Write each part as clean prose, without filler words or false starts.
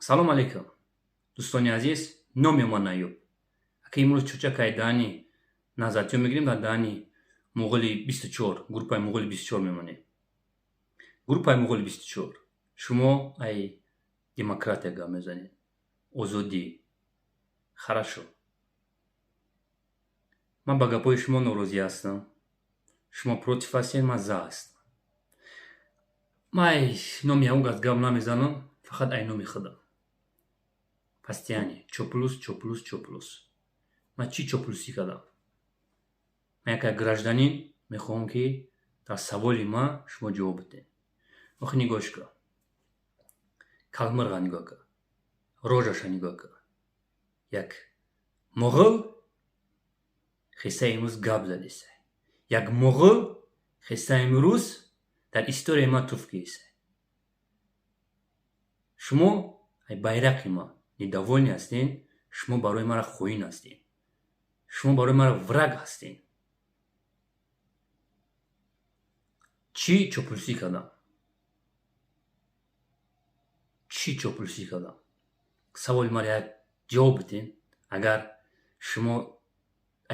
Салом алейкум, дӯстони азиз. Номи ман Аюб. Ака, имрӯз чӯчакай даҳани назатиё мегирем, дар даҳани муғули 24, группаи муғули 24 мемонем. Группаи муғули 24, шумо ай демократия гап мезанед, озодӣ. Хорошо, ман ба гапҳои шумо норозӣ ҳастам. Шумо против ҳастед, ман за ҳастам. Ман ай номи ягон кас гап намезанам, фақат ай номи худам. Постоянно чоплус, чоплус, чоплус. Ман чӣ чоплусӣ кардам? Ман як гражданин мехоҳам, ки дар саволи ман шумо ҷавоб бидиҳед. Охи, нигоҳш кун, калмирға нигоҳ кун, рожаша нигоҳ кун. Як муғул хиса имрӯз гап задеса, як муғул хиса имрӯз дар историяи ман туф киса. Шумо байрақи ман недовольный ҳастен. Шумо барои мара хоин ҳастен, шумо барои мара враг ҳастен. Чӣ чоплусӣ кардам? Чӣ чоплусӣ кардам? Саволи мара як ҷавоб бидиҳен. Агар шумо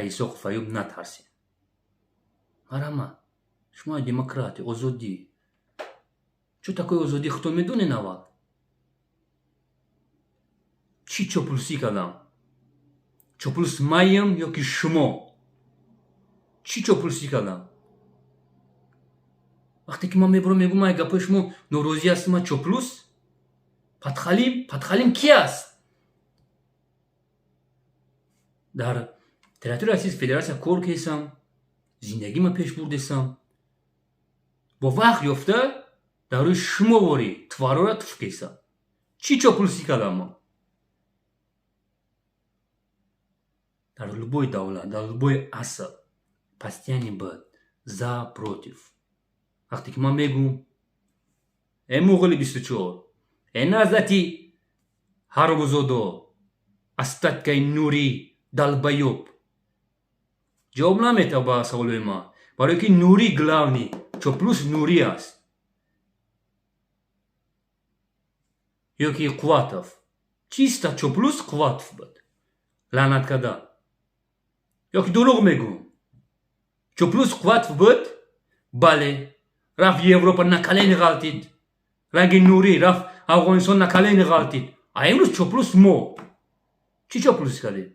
Исоқов Аюб натарсед, марҳамат. Шумо демократия, озодӣ, чӯ такои озодӣ худтон медонед. Аввал чӣ чоплусӣ кардам? Чоплус маем ё ки шумо? Чӣ чоплусӣ кардам? Вақте ки ман мебурам, мегӯм, ман гапҳои шумо норозӣ ҳастам, ман чоплус, подхалим. Подхалим ки аст? Дар территорияи Российской Федерация кор кесам, зиндагима пеш бурдесам, бо вақт ёфта дар рӯи шумо ворӣ тварора туф кесам. Чӣ чоплусӣ кардам ман? Дар любой давлат, дар любой аср постоянно буд за, против. Вақте ки ман мегӯм: «Э, муғули 24, э, наҳзати ҳаромзодо, остаткаи нури долбоёб», ҷавоб наметавад ба саволҳои ман, барое ки нурӣ главный чоплус нурӣ аст ё ки Қувватов. Чиста чоплус Қувватов буд, лаънат карда. Ё ки дурӯғ мегӯм? Чоплус Қувватов буд. Бале, рафт Европа, на колени ғалтид, ранги нурӣ рафт Афғонистон, на колени ғалтид. А имрӯз чоплус мо. Чӣ чоплус кардем?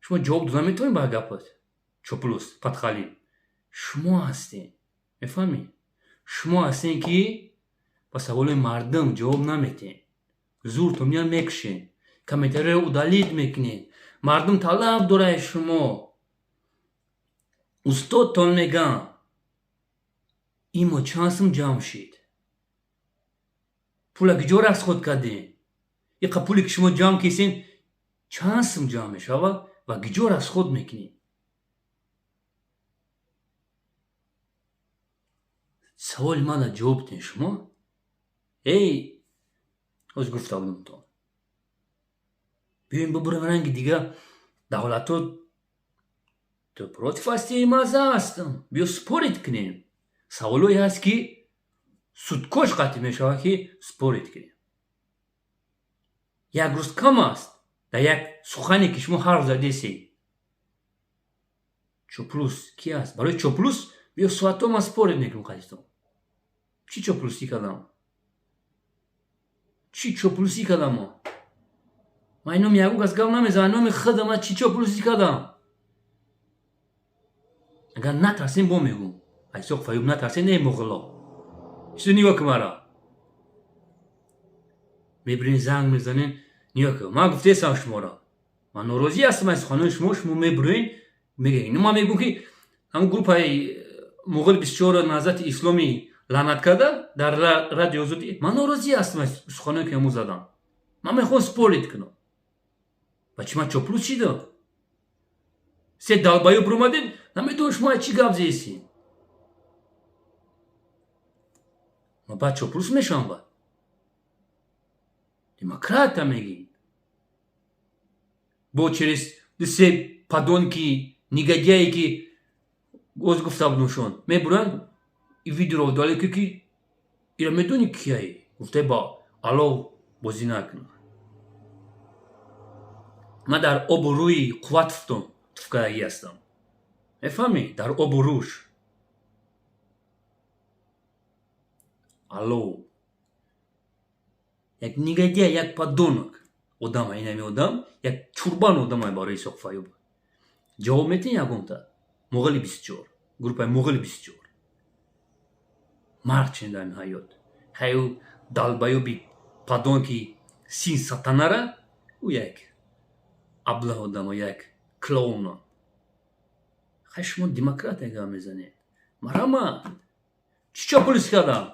Шумо ҷавоб дода метавонед ба гапат? Чоплус, подхалим шумо ҳастем, мефаҳмед? Шумо ҳастем, ки ба саволои мардум ҷавоб наметиҳед, зуртон меян, мекушед, комментарияро удалить мекунед. Мардум талаб дорад, шумо устодтон мегӯянд: «Имо чанд сум ҷамъ шид? Пула куҷо расход кардем? Иқа пуле ки шумо ҷамъ кисен, чанд сум ҷамъ мешавад ва куҷо расход мекунед?» Саволи мана ҷавоб диҳед шумо. Эй, ҳоз гуфта будамтон, биёем бубурем ранги дига давлатҳо. Ту против ҳастӣ, ман за ҳастам, биё спорить кунем. Саволҳое ҳаст, ки судкош қатъӣ мешавад, ки спорить кунем. Як рӯз кам аст дар як сухане, ки шумо ҳарф задесед. Чоплус ки аст? Барои чоплус биё, соатҳо ман спорить мекунам қатитон. Чӣ чоплусӣ кардам? Чӣ чоплусӣ кардам ман? Ман номи ягон кас гап намезанам, номи худам. Ман чӣ чоплусӣ кардам? Агар натарсем, бо мегӯм: Исоқ Фаюб, натарсем, не муғуло. Исо, нигоҳ кун, мара мебирен, занг мезанен. Нигоҳ кун, ман гуфтесам шуморо, ман норозӣ ҳастам аз суханони шумо. Шумо мебурен, мегӯед, ман мегӯм, ки ҳамн группаи муғули 24, наҳзати исломӣ лаънат карда дар Радио Озодӣ, ман норозӣ ҳастам аз суханое, ки ҳамун задам. Ман мехоҳам спорить кунам. Ба чӣ ман чоплус шидам? Се долбоёб омадед, намедонам шумо чӣ гап зесин. Ман баъд чоплус мешавам? Баъд демократия мегӣ, бо через се подонки, негодяе, ки оз гуфта будамшон, мебуранд и видеоро удалить, ки ира медонӣ кияй, гуфтай ба алов. Бозӣ накунам. Ман дар обу рӯи Қувватовтон туфкардагӣ ҳастам, мефаҳмӣ? Дар обу рӯш. Алло, як негодяй, як подонок одама. Инами одам як чурбан одама. Барои Исоқ Фаюб ҷавоб метиҳ ягонта муғили 24, группаи муғили 24 мард ченда. Ами ҳаёт ҳаю долбоёби подонки син сатанара, ӯ як аблаҳ одама, як клоуна. Хай, шумо демократия гап мезанед. Марҳамат, чӣ чоплус кардам?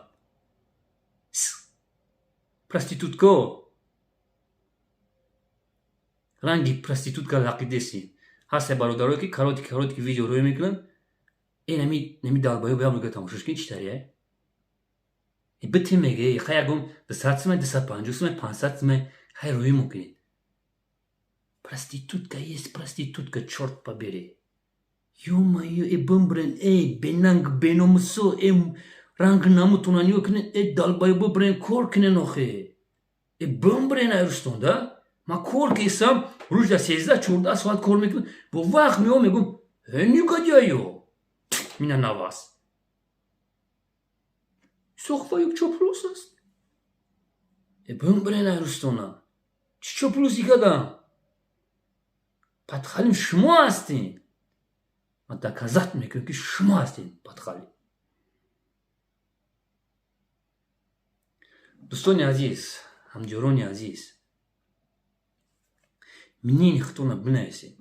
Проститутко, ранги проститутка лақидесин. Ҳасте бародарое, ки короткий короткий видео рӯй мекунанд. Э, нами долбоёб ям мега, тамошош кин, чӣ тария бити меге. Хай, ягон 200 суме, 250 суме, 500 суме, хай, рӯй мукунед. Проститутка есть проститутка, чёрт побери. Ё-моё, э, бимбирен, э, бенанг, беномусо, э, ранг намутона нигоҳ кунед. Э, долбоёбо, бирен, кор кунен охе. Э, бимбирен айрустон да. Ман кор кесам, рӯзда 13-14 соат кор мекунам, бо вақт меом, мегӯм: «Э, негодяйё, мина на вас». Исоқ чоплус аст. Э, бимбирен айрустона, чӣ чоплусӣ кардам? Подхалим шумо ҳастем. Ман доказать мекунам, ки шумо ҳастем подхалим. Дӯстони азиз, ҳамҷорони азиз, мнение худтонро бинависед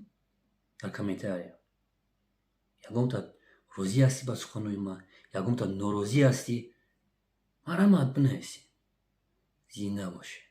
дар комментария. Ягонта розӣ ҳастӣ ба суханои ман, ягонта норозӣ ҳастӣ, марҳамат, бинависед. Зинда бошед.